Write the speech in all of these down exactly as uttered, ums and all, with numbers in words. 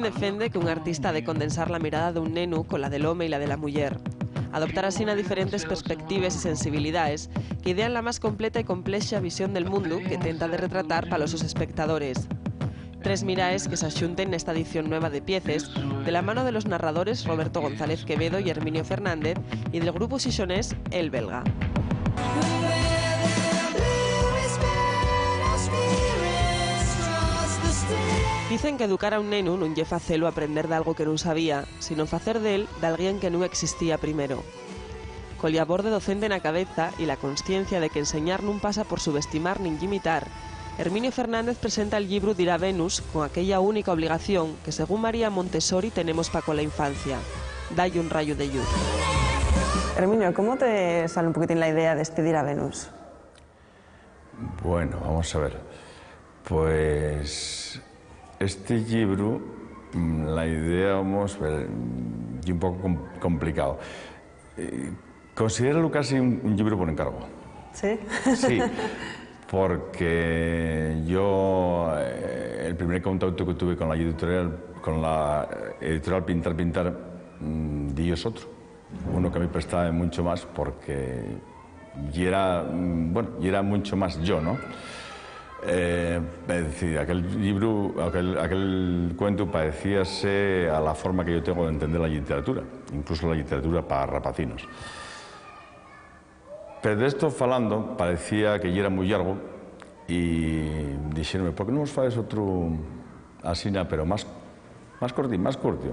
Defende qu'un artista ha de condensar la mirada d'un nenu cola del home y la de la muyer, adoptar asina diferentes perspectives y sensibilidaes que idean la más completa y complexa visión del mundu que tenta de retratar pa los sos espectadores. Tres miraes que s'axunten nesta edición nueva de Pieces, de la mano de los narradores Roberto González Quevedo y Herminio Fernández y del grupu xixonés El Belga. Dicen qu'educar a un nenu nun ye facelu aprender d'algo que nun sabía, sino facer d'él d'alguien que nun existía primero. Col llabor de docente na cabeza y la consciencia de qu'enseñar nun pasa por subestimar nin llimitar, Herminio Fernández presenta'l llibru Dir a Venus con aquella única obligación que, según María Montessori, tenemos pa cola infancia: da-y un rayu de lluz. Herminio, ¿cómo te sale un poquitín la idea d'esti Dir a Venus? Bueno, vamos a ver. Pues este llibru, mm, la idea, vamos a ver, mm, ye un poco com-, complicao. Eh, considéralo casi un, un llibru por encargo. ¿Sí? Sí, porque yo, eh, el primer contacto que tuve con la editorial, con la editorial Pintar Pintar, mm, di-yos otru. Uno que me prestaba mucho más porque yera, mm, bueno, yera mucho más yo, ¿no? Eh, es decir, aquel llibru, aquel, aquel cuentu paecíase a la forma que yo tengo de entender la lliteratura, incluso la lliteratura pa rapacinos. Pero d'esto falando, paecía que yera mui llargo y dixéronme: "¿Por qué nun mos faes otru asina, pero más, más cortín, más cortín?".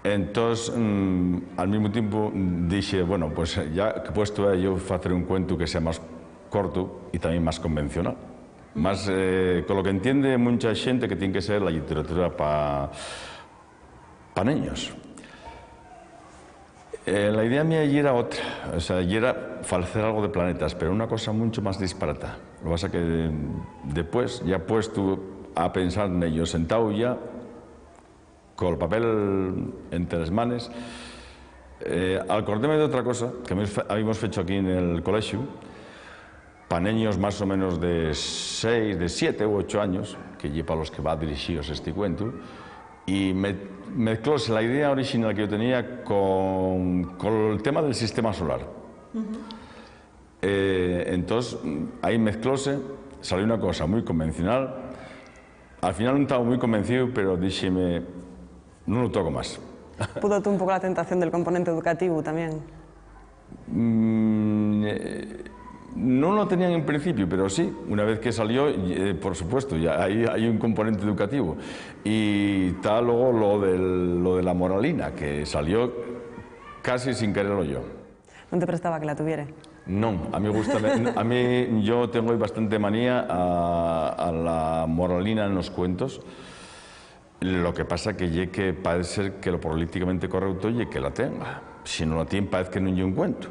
Entós, mm, al mismu tiempu dixe: "Bueno, pues ya que puesto a yo facer un cuentu que sea más cortu y también más convencional". Más, eh, con lo que entiende mucha xente que tiene que ser la literatura pa, pa neños. Eh, la idea mía yera otra, o sea, yera facer algo de planetas, pero una cosa mucho más disparata. Lo que pasa que, eh, después, ya puesto a pensar en ello, sentado ya, col papel entre les manes, eh, alcordéme d'otra cosa que habíamos fe-, habíamos fecho aquí en el colexiu, pa neños más o menos de seis, de siete u ocho años, que ye pa los que va dirixíos esti cuentu, y me-, mezclóse la idea orixinal que yo tenía con, col tema del sistema solar. Eh, entós, ahí mezclóse, salió una cosa mui convencional. Al final nun taba mui convencíu, pero díxeme: "Nun lo toco más". ¿Pudo tú un poco la tentación del componente educativo también? Mm, eh, non lo tenían en principiu, pero sí, una vez que salió, eh, por supuesto, ya hai, hai un componente educativo. Y ta luego lo del, lo de la moralina, que salió casi sin quererlo yo. ¿Non te prestaba que la tuviere? Non, a mí gusta, a mí, yo tengo bastante manía a, a la moralina en los cuentos. Lo que pasa que ye que parece ser que lo políticamente correcto ye que la tenga. Si non la tien, parece que nun ye un cuentu.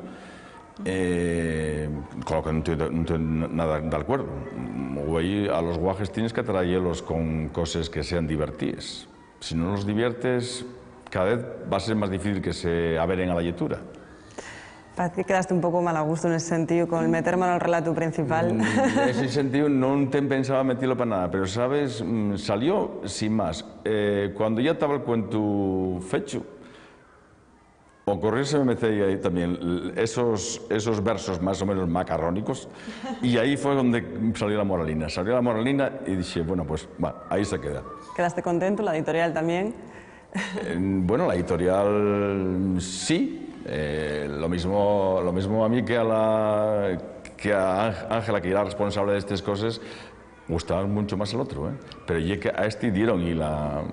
Eh, con lo que nun estoy, nun estoy nada d'alcuerdo. Güei, a los guajes tienes que atrayelos con coses que sean divertíes. Si non los diviertes, cada vez va a ser más difícil que se averen a la lletura. Parece que quedaste un poco mal a gusto nesi sentíu, con meter mano al relato principal. Mm, nesi sentíu non te pensaba metilo pa nada, pero, sabes, mm, salió sin más. Eh, cuando ya taba el cuentu fechu, ocurrióseme meter ahí también esos, esos versos más o menos macarrónicos, y ahí fue donde salió la moralina. Salió la moralina y dije: "Bueno, pues, va, ahí se queda". ¿Quedaste contento? ¿La editorial también? Eh, bueno, la editorial sí. Eh, lo mismo, lo mismo a mí que a la, que a Ángela, que era responsable de estas cosas, gustaba mucho más el otro, ¿eh? Pero ye que a este dieron y la,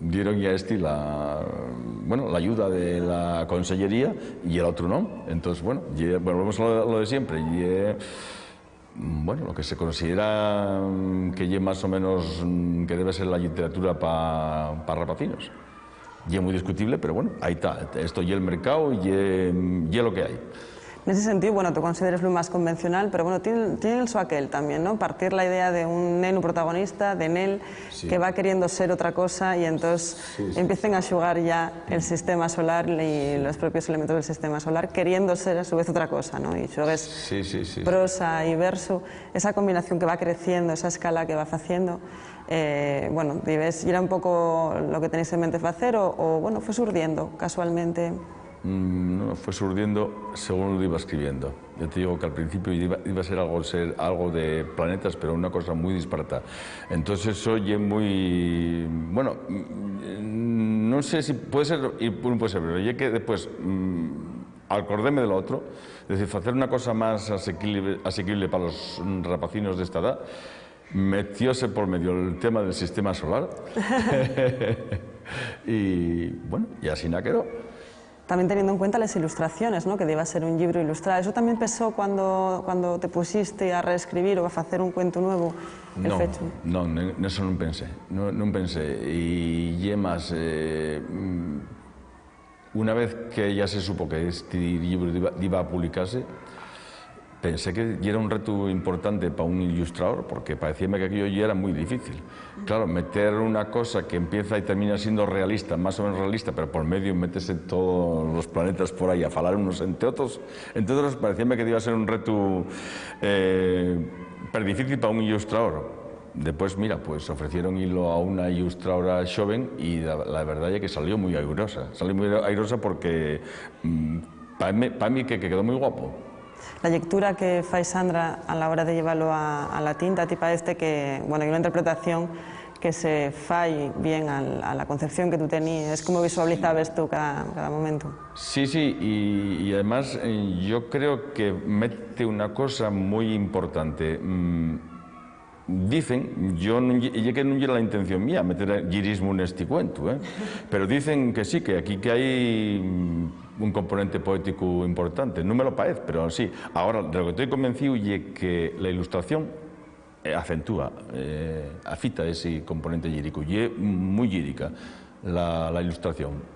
dieron y a este la, bueno, la ayuda de la consellería y el otro no. Entonces, bueno, ye, volvemos a lo, lo de siempre. Ye, bueno, lo que se considera, mm, que ye más o menos, mm, que debe ser la literatura pa, pa rapacinos. Ye mui discutible, pero bueno, ahí ta. Esto ye el mercao y ye, ye lo que hai. Nesi sentíu, bueno, tú consideres lo más convencional, pero bueno, tien, tien el so aquel también, ¿no? Partir la idea de un nenu protagonista, de nel, Sí. que va queriendo ser otra cosa y entós Sí, sí. empiecen a xugar ya el sistema solar y los propios elementos del sistema solar, queriendo ser a su vez otra cosa, ¿no? Y xuegues Sí, sí, sí, sí. prosa y verso, esa combinación que va creciendo, esa escala que va faciendo. Eh, bueno, dives, ¿yera un poco lo que tenéis en mente facer o, o, bueno, fue surdiendo casualmente? Mm, no, fue surdiendo según lo iba escribiendo. Yo te digo que al principio iba, iba a ser algo, ser algo de planetas, pero una cosa muy disparata. Entonces eso ye muy, bueno, mm, no sé si puede ser y puede ser, pero ye que después mm, acordéme de lo otro, es decir, hacer una cosa más asequible, asequible para los rapacinos de esta edad, metióse por medio el tema del sistema solar y bueno, y así na quedó. También teniendo en cuenta las ilustraciones, ¿no? Que deba ser un libro ilustrado. ¿Eso también pesó cuando, cuando te pusiste a reescribir o a hacer un cuento nuevo? El No, fecho. No, ne- neso non pensé, non, non pensé. E ye más, eh, mm, una vez que ya se supo que este libro iba, iba a publicarse, pensé que yera un reto importante para un ilustrador, porque parecíame que aquello ya era muy difícil. Claro, meter una cosa que empieza y termina siendo realista, más o menos realista, pero por medio métese todos los planetas por ahí a falar unos entre otros, entre otros parecíame que iba a ser un reto eh, pero difícil para un ilustrador. Después, mira, pues ofrecieron hilo a una ilustradora joven y la, la verdad es que salió muy airosa, salió muy airosa porque mm, para mí, pa mí que, que quedó muy guapo. La lectura que fai Sandra a la hora de llevarlo a, a la tinta, ¿ti parece que, bueno, hay una interpretación que se fai bien al- a la concepción que tú tenías? ¿Cómo visualizabas tú cada, cada momento? Sí, sí, y, y además eh, yo creo que mete una cosa muy importante. Mm, dicen, yo non lle- ye que non era la intención mía meter llirismo nesti cuentu, ¿eh? Pero dicen que sí, que aquí que hay mm, un componente poético importante. No me lo parece, pero sí. Ahora, de lo que estoy convencido ye que la ilustración eh, acentúa, eh, afita ese componente lírico. Y es muy lírica la, la ilustración.